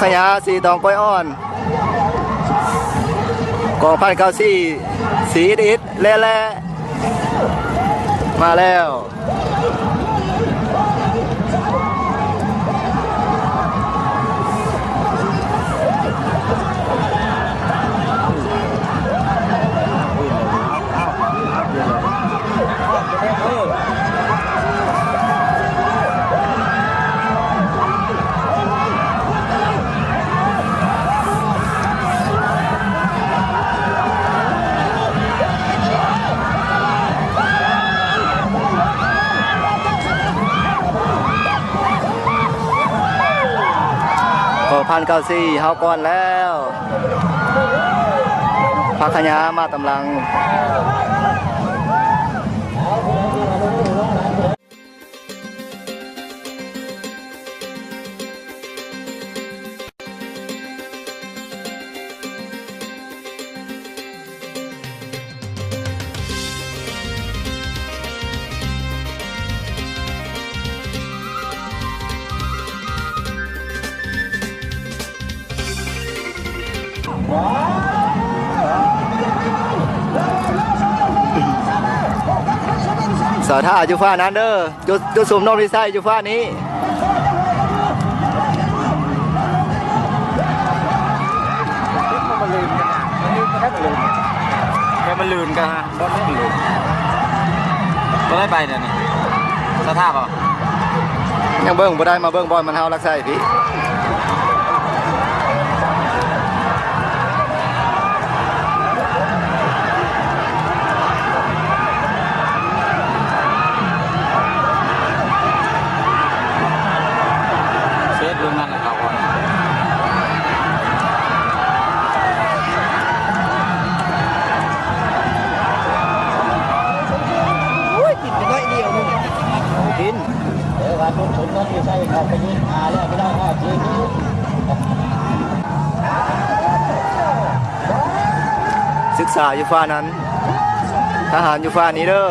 ພະຍາສີຕອງກ້ວຍອ່ອນ ກອງພັນເກົ້າສີ່ ສີອິດໆ ແລະ ແລະ ມາແລ້ວ. ກອງພັນເກົ້າສີ່ ເຮົາກ່ອນແລ້ວ. ພັກຂະຫຍາມາຕາມຫຼັງ. ສາທາຢູ່ຟ້ານັ້ນເດີ. ຈຸດ ຈຸດຊຸມນຸມພິໄສຢູ່ຟ້ານີ້. ແຕ່ມັນລື່ນກັນນະ ມັນລື່ນກັນນະ ບໍ່ໄດ້ໄປແນວນີ້ ສະຖານບໍ່? ຍັງເບິ່ງບໍ່ໄດ້ ມາເບິ່ງບ່ອນມັນເຮົາລັກໃສ່ພີ້. ເຊຟລົງນັ້ນແຫຼະເຂົາກ່ອນ. ໂອ້ຍ ກິນໄປໜ້ອຍດຽວໜຶ່ງ ກິນ. ເອີ ວ່າຈຸດສົນທະນາທີ່ໃຊ້ເຂົ້າໄປຍິງ ອ່າ ແລ້ວໄປໄດ້ ອ່າ ຈິງ. ສຶກສາຢູ່ຝ່າຍນັ້ນ ທະຫານຢູ່ຝ່າຍນີ້ເດີ.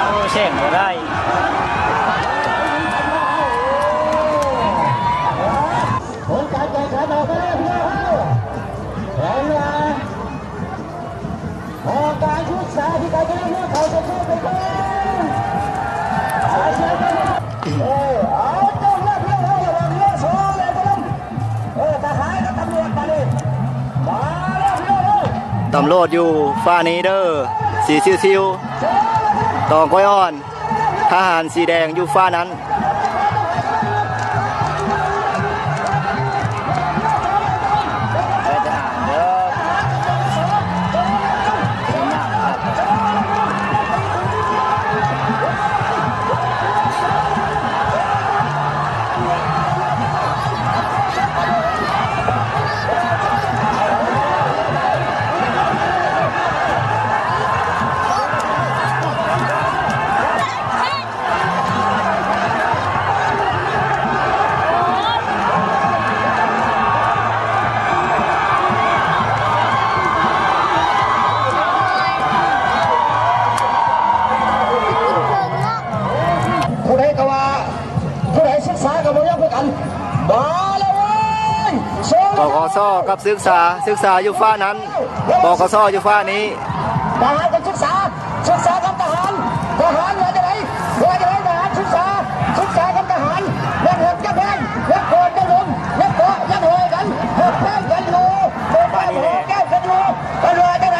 ໂອ້ ແຊງບໍ່ໄດ້. ຜົນການແຂ່ງຂັນອອກມາແລ້ວ ພີ່ນ້ອງເຮົາ ແລະ ອອກການສຶກສາທີ່ການເມືອງເຂົາຈະເຂົ້າໄປເບິ່ງ ເອີ ເອົາ ຕ້ອງລະວັງ ລະວັງເຮືອສອງແລ້ວ ເອີ ທະຫານກັບຕຳຫຼວດບາດນີ້ ມາແລ້ວ ພີ່ນ້ອງເອີຍ. ຕຳຫຼວດຢູ່ຝ່າຍນີ້ເດີ ສີຊິວໆ ຕອງກ້ວຍອ່ອນ. ທະຫານສີແດງຢູ່ຝ່າຍນັ້ນ. ຜູ້ໃດກໍວ່າ ຜູ້ໃດສຶກສາກໍບໍ່ຍອມຄືກັນ. ມາແລ້ວເວີຍ ປກສ ກັບສຶກສາ, ສຶກສາຢູ່ຝ່າຍນັ້ນ ປກສ ຢູ່ຝ່າຍນີ້. ທະຫານກັບສຶກສາ, ສຶກສາກັບທະຫານ, ທະຫານວ່າຈັ່ງໃດ? ວ່າຈັ່ງໃດ? ທະຫານສຶກສາ, ສຶກສາກັບທະຫານ, ຍັງຮັກຍັງແພງ, ຍັງກອດຍັງລົມ, ຍັງເກາະຍັງຫ້ອຍກັນ, ຮັກແພງກັນຢູ່, ເປີດປາກຫອມແກ້ມກັນຢູ່. ເພິ່ນວ່າຈັ່ງໃດ?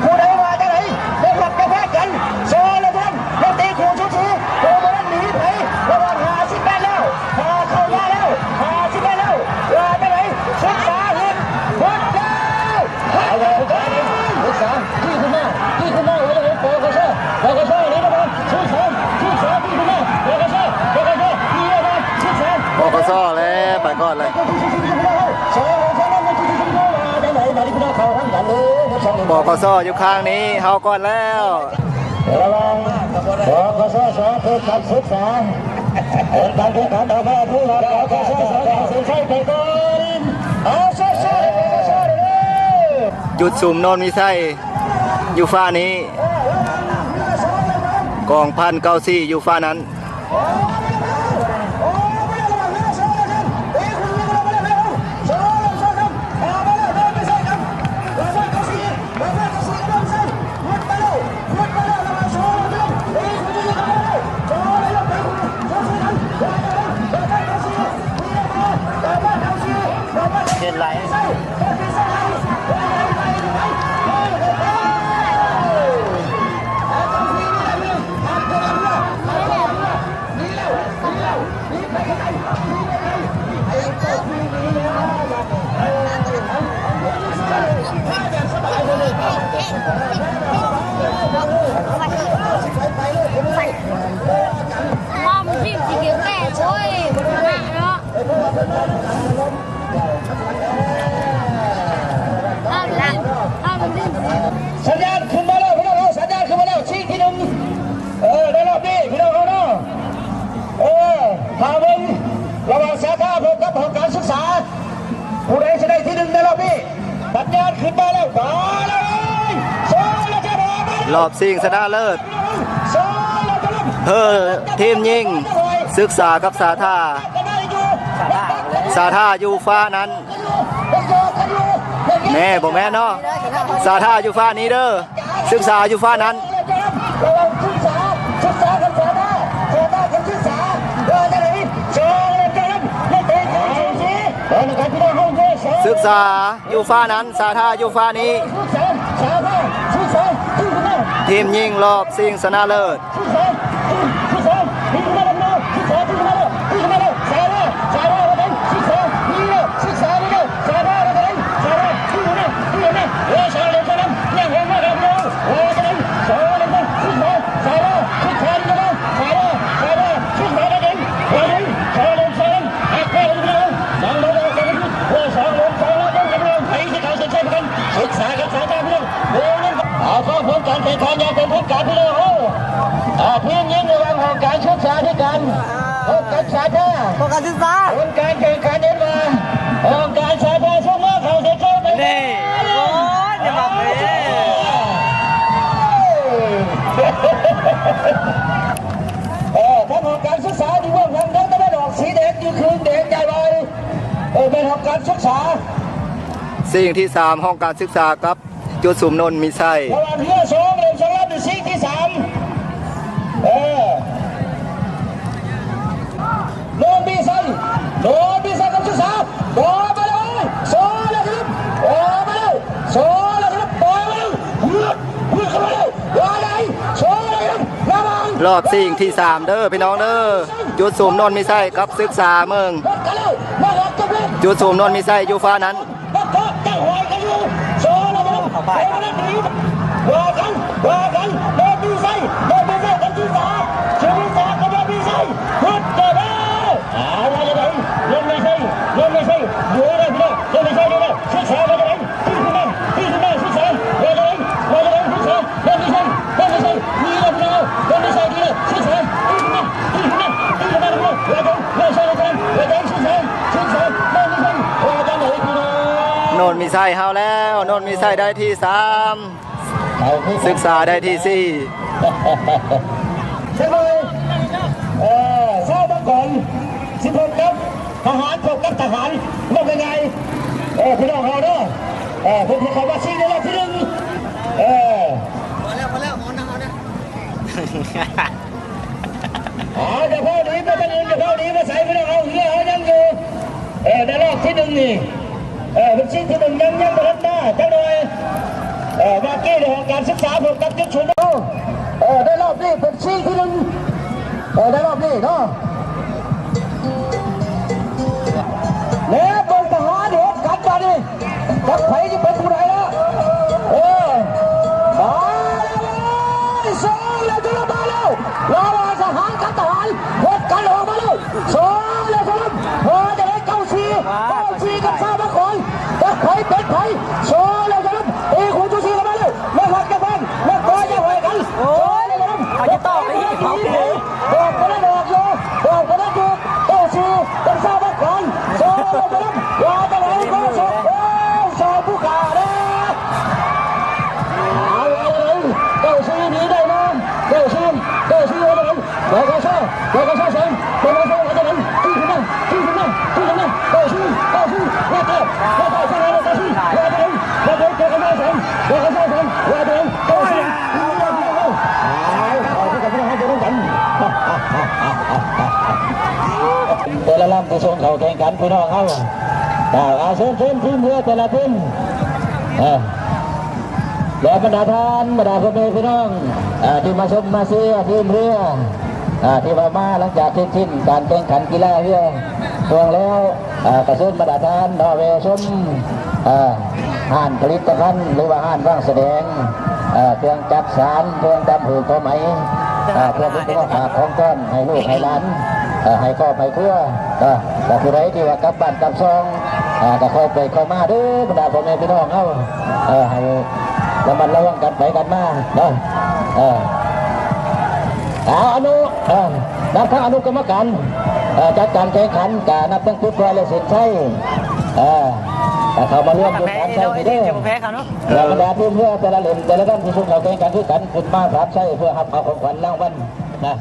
ຜູ້ໃດວ່າຈັ່ງໃດ? ຍັງຮັກຍັງແພງກັນ, ຊໍລະເພື່ອນ ຍັງຕີຄູ່ສູສີ, ໂຕບໍ່ທັນໜີໃຜ, ລະຫວ່າງຫ້າສິບແປດແລ້ວ, ຫາເຂົ້າມາແລ້ວ, ຫ້າສິບແປດແລ້ວ, ວ່າຈັ່ງໃດ? ສຶກສາເຮັດ ເຮັດແລ້ວ, ເຮັດແລ້ວ, ສຶກສາ ທີ່ຂຶ້ນມາ. ກ່ອນເລີຍ ປກສ ຢູ່ຂ້າງນີ້ ເຮົາກ່ອນແລ້ວ ລະຫວ່າງ ປກສ ສ ເພື່ອການສຶກສາ ເປັນການແຂ່ງຂັນອອກມາ ປກສ ສ ເສັ້ນໄຊໄປກ່ອນ ເອົາ ສອດໆ ເດີ ຈຸດສຸມ ໂນນມີໄຊ ຢູ່ຟານີ້ ກອງພັນເກົ້າສີ່ ຢູ່ຟານັ້ນ. ເຮັດໄລ ສັນຍານຂຶ້ນມາແລ້ວ ພີ່ນ້ອງເອີຍ ສັນຍານຂຶ້ນມາແລ້ວ ຊິງທີໜຶ່ງ ເອີ ໃນລອບນີ້ ພີ່ນ້ອງເຮົາເນາະ ເອີ ຖ້າເບິ່ງລະຫວ່າງສາທາພົບກັບຫ້ອງການສຶກສາ ຜູ້ໃດຊິໄດ້ທີໜຶ່ງໃນລອບນີ້ ສັນຍານຂຶ້ນມາແລ້ວ ມາແລ້ວ ເອີຍ ໂຊລະເຈບອອກມາແລ້ວ ລອບຊິງຊະນະເລີດ ໂຊລະເຈບ ເຮີ ທີມຍິງ ສຶກສາກັບສາທາ ສາທາຢູ່ຟານັ້ນ ແນ່ ບໍ່ແມ່ນເນາະ ສາທາຢູ່ຟານີ້ເດີ ສຶກສາຢູ່ຟານັ້ນ ສຶກສາຢູ່ຟານັ້ນ ສາທາຢູ່ຟານີ້ ທີມຍິງລອບຊິງຊະນະເລີດ. ເອົາເຂົ້າຜົນການແຂ່ງຂັນຢ່າງເປັນທາງການ ພີ່ນ້ອງເອີຍ ອາ ທີມຍິງລະຫວ່າງຫ້ອງການສຶກສາທິການ ພົບກັບສາທາ ຫ້ອງການສຶກສາ ຜົນການແຂ່ງຂັນເຫັນວ່າ ຫ້ອງການສາທາຊຸມເຮົາເຂົ້າເສັ້ນໄຊໄປ ນີ້ ໂອ້ຍ ຢ່າບັງເດ້ ເອີ ທາງຫ້ອງການສຶກສາທີ່ເບື້ອງທາງຕາເວັນອອກ ສີແດງຢູ່ຄຶ່ງແດງໃຫຍ່ໄວ້ ເອີ ແມ່ນຫ້ອງການສຶກສາ ຊິງທີສາມ ຫ້ອງການສຶກສາກັບ ຈຸດສຸມໂນນມີໄຊ ເຮືອສອງ ເຫຼື້ອມສອງລຳ ຊິງທີສາມ ເອີ ໂນນມີໄຊ ໂນນມີໄຊກັບສຸດສາ ບອກມາເລີຍ ໂຊລະສະຫຼຸບ ບອກມາເລີຍ ໂຊລະສະຫຼຸບ ບອກມາເລີຍ ວືດ ວືດເຂົ້າມາເລີຍ ວ່າໄດ ໂຊລະສະຫຼຸບ ລະວັງ ລອບຊິງທີສາມເດີພີ່ນ້ອງເດີ ຈຸດສຸມໂນນມີໄຊກັບສຶກສາເມືອງ ຈຸດສຸມໂນນມີໄຊຢູ່ຟານັ້ນ ມາເກາະຈັກຫອຍກັນຢູ່ ໂຊລະວັງ ເຂົ້າໄປ ໂຊລະດີ ວ່າກັນ ວ່າກັນ ໂດນມີໄຊ ໂດນມີໄຊກັນທີ່ສາມ ສຸນິສາກັບໂດນມີໄຊ ພຸດເຕີເດີ ອາ ວ່າຈັ່ງໃດ ໂດນມີໄຊ ໂດນມີໄຊ ເດືອດແລ້ວພີ່ນ້ອງ ໂດນມີໄຊເດືອດແລ້ວ ສຶກສາວ່າຈັ່ງໃດ ຕີຂຶ້ນມາ ຕີຂຶ້ນມາ ສຶກສາ ວ່າຈັ່ງໃດ ວ່າຈັ່ງໃດ ສຸດສາຍ ເດີນໄປໃສ ເດີນໄປໃສ ດີແລ້ວ ເດີນໄປໃສ ດີແລ້ວ ສຸດສາຍ ຕີຂຶ້ນມາ ຕີຂຶ້ນມາ ຕີຂຶ້ນມາ ລະວັງ ລະວັງ ລະວັງ ລະວັງ ສຸດສາຍ ສຸດສາຍ ເດີນໄປໃສ ວ່າຈັ່ງໃດ ພີ່ນ້ອງ ໂນນມີໄຊເຮົາແລ້ວ ໂນນມີໄຊໄດ້ທີສາມ ສຶກສາໄດ້ທີສີ່ ເອີ ຊາວບາງກອນ ຊິພົບກັບ ທະຫານພົບກັບທະຫານ ເວົ້າງ່າຍໆ ເອີ ພີ່ນ້ອງເຮົາເດີ ເອີ ເພິ່ນເຂົ້າມາຊິງໃນລອບທີໜຶ່ງ ເອີ ພໍແລ້ວ ພໍແລ້ວ ເອົານຳເອົານຳ ເອົາ ຢ່າເຝົ້າໜີໄປທາງອື່ນ ຢ່າເຝົ້າໜີໄປໃສ ພີ່ນ້ອງເຮົາ ເຮືອເຮົາຍັງຢູ່ ເອີ ໃນລອບທີໜຶ່ງນີ້ ເອີ ເປັນຊິງທີໜຶ່ງ ຍັງ ຍັງບໍ່ທັນມາ ຈັກໜ່ອຍ ເອີ ວ່າກີ້ໃນຫ້ອງການສຶກສາ ພວກກັບຈຸດຊຸມ ເອີ ໃນລອບນີ້ເປັນຊິງທີໜຶ່ງ ເອີ ໃນລອບນີ້ເນາະ ແລ້ວເບິ່ງທະຫານເຮັດກັນບາດນີ້ ຈັກໃຜຊິເປັນຜູ້ໃດລະ ເອີ ມາແລ້ວ ໂຊລະຈະມາແລ້ວ ລະຫວ່າງທະຫານກັບທະຫານ ເຮັດກັນອອກມາແລ້ວ ໂຊລະຈະມາ ເອີ ຈະໄດ້ເກົ້າສີ່ ໄປ ໂຊເລີຍ ເອີ ຄູຈູຊີເຂົ້າມາເລີຍ ແມ່ນຮັກຈະຟັງ ແມ່ນກອຍຈະຫວຍກັນ ໂຊເລີຍ ເອົາ ຈະຕອບໄປອີກ ດອກບໍ່ໄດ້ດອກຢູ່ ດອກບໍ່ໄດ້ຢູ່ ເກົ້າສີ່ ເປັນຊາວບ້ານກ່ອນ ໂຊເລີຍ ວ່າຈັ່ງໃດ ໂກສົກ ໂອ້ຍ ຊອຍຜູ້ຂ້າເດ້ ເອົາ ເອົາ ເກົ້າສີ່ ໜີໄດ້ບໍ່ ເກົ້າສີ່ ເກົ້າສີ່ ວ່າຈັ່ງໃດ ບກສ ບກສ ສອງ ບກສ ວ່າຈັ່ງໃດ ຕີຂຶ້ນມາ ຕີຂຶ້ນມາ ຕີຂຶ້ນມາ ເກົ້າສີ່ ເກົ້າສີ່ ແລ້ວກໍ ແລ້ວກໍ ເກົ້າສີ່ ວ່າຈັ່ງໃດ ວ່າຈັ່ງໃດ ເຈົ້າຄະນະສອງ ເຈົ້າຄະນະສອງ ວ່າຈັ່ງໃດ ເກົ້າສີ່ ເອົາ ເອົາ ເອົາ ເອົາ ເອົາ ເອົາ ແຕ່ລະລຳທີ່ສົ່ງເຂົ້າແຂ່ງຂັນ ພີ່ນ້ອງເຮົາ ເອົາ ເຊີນ ເຊີນທີມເຮືອແຕ່ລະທີມ ເອີ ແລະບັນດາທ່ານ ບັນດາພໍ່ແມ່ພີ່ນ້ອງ ເອີ ທີ່ມາຊົມມາເຊຍທີມເຮືອ ເອີ ທີ່ວ່າມາຫຼັງຈາກເສັດສິ້ນການແຂ່ງຂັນກິລາເຮືອຊ່ວງແລ້ວ ເອີ ກະເຊີນບັນດາທ່ານເນາະ ແວ່ຊົມ ເອີ ຮ້ານຜະລິດຕະພັນ ຫຼືວ່າຮ້ານວາງສະແດງ ເອີ ເຄື່ອງຈັກສານ ເຄື່ອງຈຳຫູກຕໍ່ໄໝ ເອີ ເພື່ອເປັນຂອງຝາກຂອງຕ້ອນໃຫ້ລູກໃຫ້ຫຼານ ເອີ ໃຫ້ຄອບໃຫ້ຄົວ ເອີ ແລະຜູ້ໃດທີ່ວ່າກັບບ້ານກັບຊ່ອງ ເອີ ກະຄ່ອຍໄປຄ່ອຍມາເດີ ບັນດາພໍ່ແມ່ພີ່ນ້ອງເຮົາ ເອີ ໃຫ້ລະມັດລະວັງກັນໄປກັນມາເນາະ ເອີ ເອົາ ອະນຸ ເອີ ນັບທັງອະນຸກຳມະການ ເອີ ຈັດການແຂ່ງຂັນ ກະນັບທັງຈຸດພອຍ ແລະ ເສັ້ນໄຊ ເອີ ກະເຂົ້າມາຮ່ວມຢູ່ຖານໄຊນີ້ເດີ ແລະບັນດາທີມເຮືອແຕ່ລະເຫຼັ້ມແຕ່ລະລຳທີ່ຊຸມເຂົ້າແຂ່ງຂັນຄືກັນ ຂຶ້ນມາຖານໄຊເພື່ອຮັບເອົາຂອງຂວັນລາງວັນນະ.